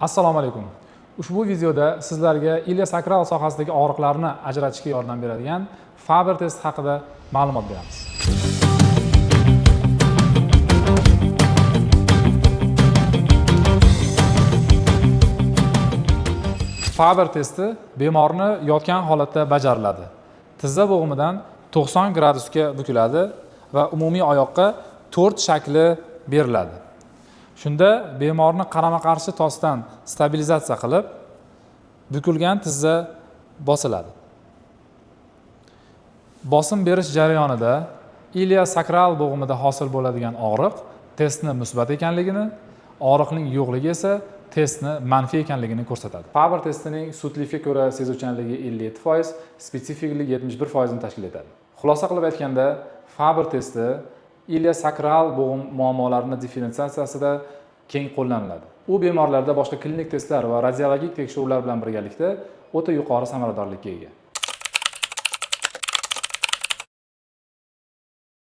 Assalomu alaykum. Ushbu videoda sizlarga iliosakral sohasidagi og'riqlarni ajratishga yordam beradigan Faber test haqida ma'lumot beramiz. Faber testi bemorni yotgan holatda bajariladi. Tizza bo'g'imidan 90 gradusga bukiladi va umumiy oyoqqa 4 shakli beriladi. Shunda bemorni qarama-qarshi tosdan stabilizatsiya qilib, bukilgan tizza bosiladi. Bosim berish jarayonida iliosakral bo'g'imida hosil bo'ladigan og'riq testni musbat ekanligini, og'riqning yo'qligi esa testni manfiy ekanligini ko'rsatadi. Faber testining sutlikka ko'ra sezuvchanligi 57%, spetsifikligi 71% ni tashkil etadi. Xulosa qilib aytganda, Faber testi iliosakral bo'g'im muammolarini differensiatsiyasida keng qo'llaniladi. U bemorlarda boshqa klinik testlar va radiologik tekshiruvlar bilan birgalikda o'ta yuqori samaradorlikka ega.